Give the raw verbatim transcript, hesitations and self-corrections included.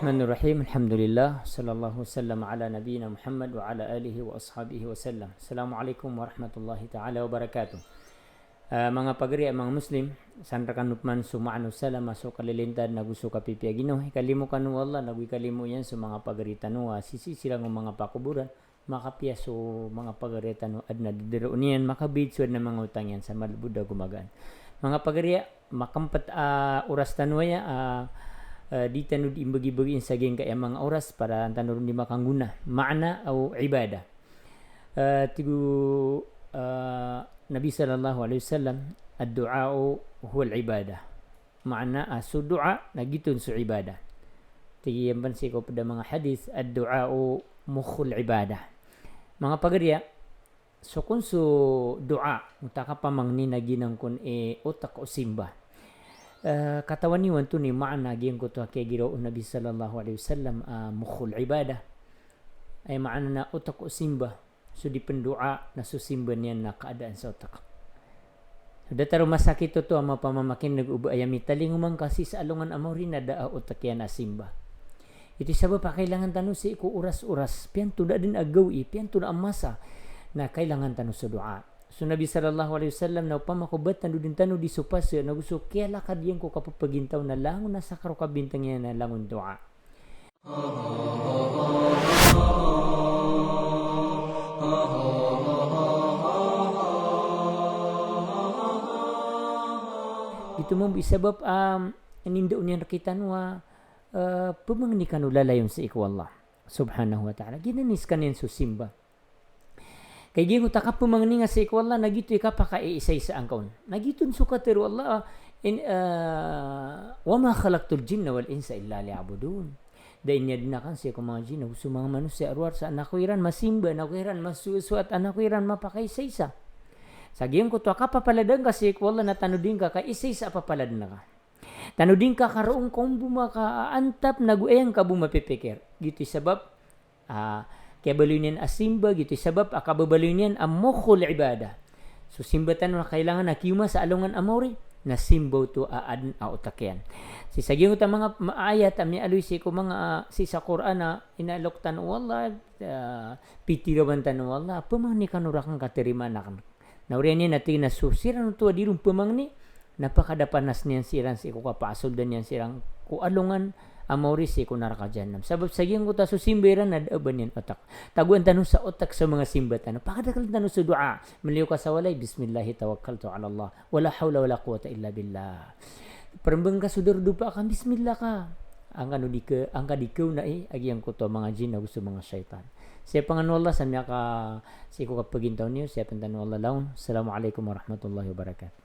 Bismillahirrahmanirrahim. Alhamdulillah. Sallallahu wasallam ala nabiyyina Muhammad wa ala alihi wa ashabihi wa sallam. Assalamu alaikum warahmatullahi ta'ala wabarakatuh. Ah, manga pagari a manga Muslim, san rekano pman so maana o salama, so kalilintad, nago so kapipiya ginawa, ikalimo kano o Allah, nago ikalimo iyan so manga pagari tano a sisii siran o manga pakoboran, makapiya so manga pagari tano a aden a dederoon iyan, makabayad so aden a manga otang iyan sa malbod ago magaan. Manga pagari, makempet a oras tano aya, ah, ah, di tano di imbagibagi sa giyangkaya manga oras para tano ron di makanggona. Maana o ibadah. Ah, tig o, ah, Nabi sallallahu alaihi wasallam, "Ad-du'a'u huwal ibadah." Maana a so doa na giyoto so ibadah. Tig iyan pn sii ko pd a manga hadith, "Ad-du'a'u mukhul ibadah." Manga pagari, so kon so doa, oto a kapamangni na giyanan kon i otak o simba. Eh, katawan iyo antonaa i maana giyangkoto a kiyagiraw o Nabi sallallahu alaihi wasallam, ah, mukhul ibadah. Aya maana na otak o simba. So di pn doa na so simba niyan na kaadaan sa otak. So datar o masakit oto a mapamamakineg o ba aya mitalingoma ngka sii sa alongan a maori na da a otak iyan a simba. Ito i sabap a kailangan tano sii ko oras-oras, piyanto da aden a gawii, piyanto da a masa, na kailangan tano so doa. So Nabi sallallahu alaihi wasallam na opama ko ba tano den tano di so pasa, nago so kiyalakad iyan ko kapepagintaw na langon a sakar o kabintang iyan na langon doa. Giyoto mambo i sabap, um, inindao niyan rekitano a, uh, pemangni kano lalayon sii ko Allah subhanahu wa ta'ala. Giyanan i sekaniyan so simba. Ka giyangkoto a kapemangni nga sii ko Allah, na giyoto i kapakaiisaisa angka on. Na giyoto so katero o Allah, in, ah, "Wa ma khalaqtul jinna wal insa illa liya'budun." Da a inadn akn sii ko manga jinn ago so manga manosiya a rowar sa aden ako iran masimba, aden ako iran masosoat, aden ako iran mapakaisaisa. Sa giyangkoto a kapapalad angka sii ko Allah na tanodi ngka ka isaisa a papalad angka. Tanodi ngka ka roo ngka on bo makaantap nago aya ngka bo mapipikir. Giyoto i sabap a kiyabaloy niyan a simba, giyoto i sabap a kababaloy niyan a mukhul ibadah. So simba tano na kailangan a kiyoma sa alongan a maori, na simba oto a aden a otak iyan. Sii sa giyangkoto a manga ma-, ayat a miyaaloy sii ko manga, ah, sii sa Qur'an a inalok tano o Allah, ah, pitirawan tano o Allah, pemangni kano raken ka tarimaan aken. Na oriyan iyan a tig iyan a so siran oto a di ron pemangni, na pakadapanas niyan siran sii ko kapaasoldan iyan siran ko alongan a maori sii ko naraka jahannam. Sabap sa giyangkoto a so simba iran na da a ba niyan otak. Tagoan tano sa otak so manga simba tano. Pakadakelen tano so doa. Meliyo ka sa walay, "Bismillahi tawakkaltu ala Allah. Wala hawla wala quwwata illa billah." Perembeng ka so darodopa ka, bismillah ka. Angka no di ke, angka di kaonai a giyangkoto a manga jinn ago so manga shaytan. Siyapen kano o Allah sa miyaka, sii ko kapagintaw niyo, siyapen tano o Allah laon. Assalamu alaikum warahmatullahi wabarakatuh.